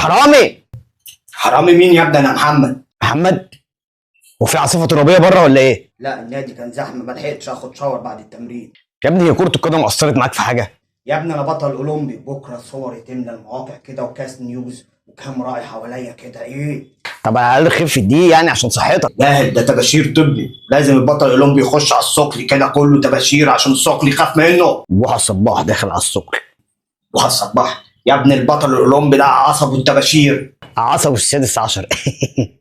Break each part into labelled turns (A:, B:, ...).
A: حرامي.
B: حرامي مين يا ابني؟ انا محمد.
A: محمد، وفي عاصفة ترابيه بره ولا ايه؟
B: لا، النادي كان زحمة، ما لحقتش اخد shower بعد التمرين.
A: يا ابني هي كره القدم اثرت معاك في حاجة؟
B: يا ابني انا بطل اولمبي، بكره صوري تملى المواقع كده وكاس نيوز وكام راعي حواليا كده. ايه؟
A: طب على الاقل خف دي يعني عشان صحتك.
B: لا ده تباشير طبي، لازم البطل الاولمبي يخش على الثقل كده كله تباشير عشان الثقل يخاف منه.
A: وعلى الصباح داخل على الثقل.
B: وعلى الصباح يا ابن البطل الاولمبي ده عصبه التباشير.
A: عصبه السادس عشر.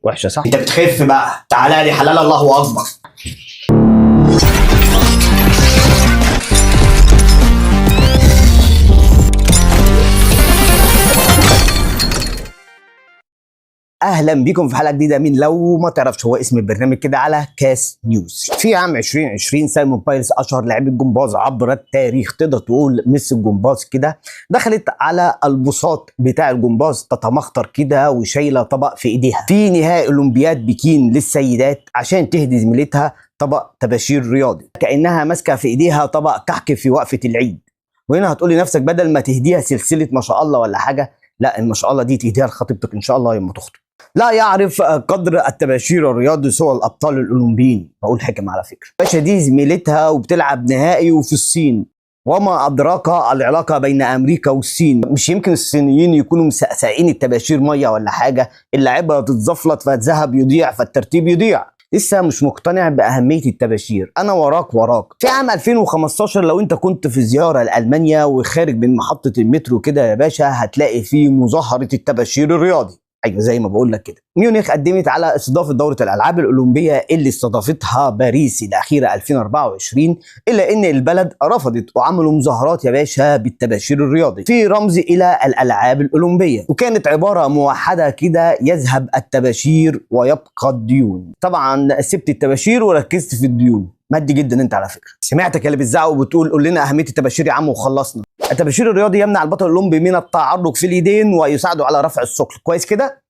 A: وحشة صح؟
B: انت بتخف بقى، تعالى لي حلال الله اكبر.
A: اهلا بيكم في حلقة جديدة من لو ما تعرفش، هو اسم البرنامج كده على كاس نيوز. في عام 2020 سايمون بايلز اشهر لاعب الجمباز عبر التاريخ، تقدر تقول مس الجمباز كده، دخلت على البساط بتاع الجمباز تتمخطر كده وشايله طبق في ايديها في نهائي اولمبياد بكين للسيدات عشان تهدي زميلتها طبق تباشير رياضي، كانها ماسكه في ايديها طبق كحك في وقفه العيد. وهنا هتقولي لنفسك بدل ما تهديها سلسلة ما شاء الله ولا حاجة، لا ما شاء الله دي تهديها لخطيبتك ان شاء الله يوم ما تخطب. لا يعرف قدر التباشير الرياضي سوى الابطال الاولمبيين. بقول حكم على فكرة. باشا دي زميلتها وبتلعب نهائي وفي الصين، وما ادراك العلاقة بين امريكا والصين. مش يمكن الصينيين يكونوا مسقسقين التباشير مية ولا حاجة، اللعيبة تتزفلط فالذهب يضيع فالترتيب يضيع. لسه مش مقتنع باهمية التباشير، انا وراك وراك. في عام 2015 لو انت كنت في زيارة لالمانيا وخارج من محطة المترو كده يا باشا، هتلاقي فيه مظاهره التباشير الرياضي. ايوه زي ما بقول لك كده. ميونخ قدمت على استضافة دوره الالعاب الاولمبية اللي استضافتها باريس الاخيرة 2024، الا ان البلد رفضت وعملوا مظاهرات يا باشا بالتباشير الرياضي في رمز الى الالعاب الاولمبية، وكانت عبارة موحدة كده: يذهب التباشير ويبقى الديون. طبعا سبت التباشير وركزت في الديون. مادي جدا انت على فكرة. سمعتك اللي بتزعق وبتقول قول لنا اهمية التباشير يا عم وخلصنا. التباشير الرياضي يمنع البطل الاولمبي من التعرق في اليدين ويساعده على رفع الثقل. كويس كده؟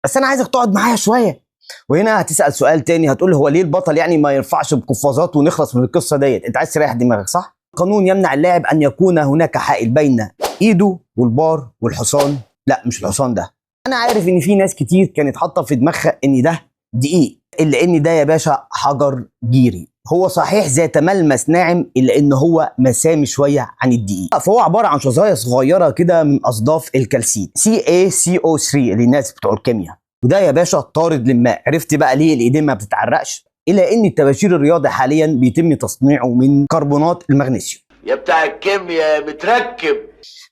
A: بس انا عايزك تقعد معايا شوية. وهنا هتسال سؤال تاني، هتقول هو ليه البطل يعني ما يرفعش بقفازات ونخلص من القصة ديت؟ انت عايز تريح دماغك صح؟ قانون يمنع اللاعب ان يكون هناك حائل بين ايده والبار والحصان. لا مش الحصان ده. انا عارف ان في ناس كتير كانت حاطه في دماغها ان ده دقيق، الا ان ده يا باشا حجر جيري. هو صحيح ذات ملمس ناعم، الا ان هو مسامي شوية عن الدقيق، فهو عبارة عن شظايا صغيرة كده من اصداف الكالسيت CaCO3 للناس بتوع الكيمياء. وده يا باشا طارد للماء. عرفت بقى ليه الايدين ما بتتعرقش؟ الا ان التباشير الرياضي حاليا بيتم تصنيعه من كربونات المغنيسيوم.
C: يا بتاع الكيمياء متركب.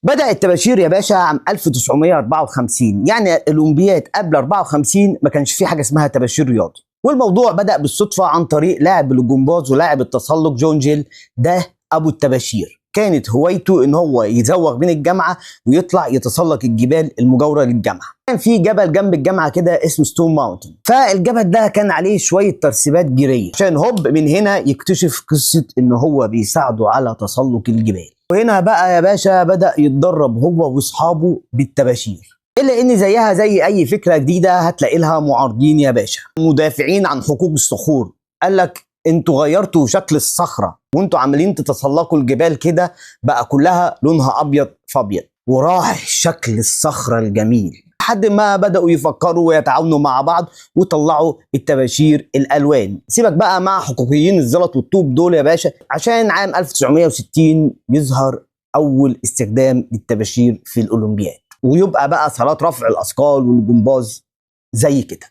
A: بدأ التباشير يا باشا عام 1954، يعني الاولمبياد قبل 54 ما كانش في حاجة اسمها تباشير رياضي. والموضوع بدأ بالصدفة عن طريق لاعب الجمباز ولاعب التسلق جون جيل، ده ابو التباشير. كانت هوايته ان هو يزوغ من الجامعة ويطلع يتسلق الجبال المجاورة للجامعة. كان في جبل جنب الجامعة كده اسمه Stone Mountain، فالجبل ده كان عليه شوية ترسيبات جيريه، عشان هوب من هنا يكتشف قصة ان هو بيساعده على تسلق الجبال. وهنا بقى يا باشا بدأ يتدرب هو واصحابه بالتباشير. الا ان زيها زي اي فكرة جديدة هتلاقي لها معارضين يا باشا، مدافعين عن حقوق الصخور. قال لك انتوا غيرتوا شكل الصخرة وانتوا عمالين تتسلقوا الجبال كده، بقى كلها لونها ابيض فابيض، وراح شكل الصخرة الجميل. لحد ما بداوا يفكروا ويتعاونوا مع بعض وطلعوا التباشير الالوان. سيبك بقى مع حقوقيين الزلط والطوب دول يا باشا، عشان عام 1960 يظهر اول استخدام للتباشير في الاولمبياد، ويبقى بقى صالات رفع الاثقال والجمباز زي كده.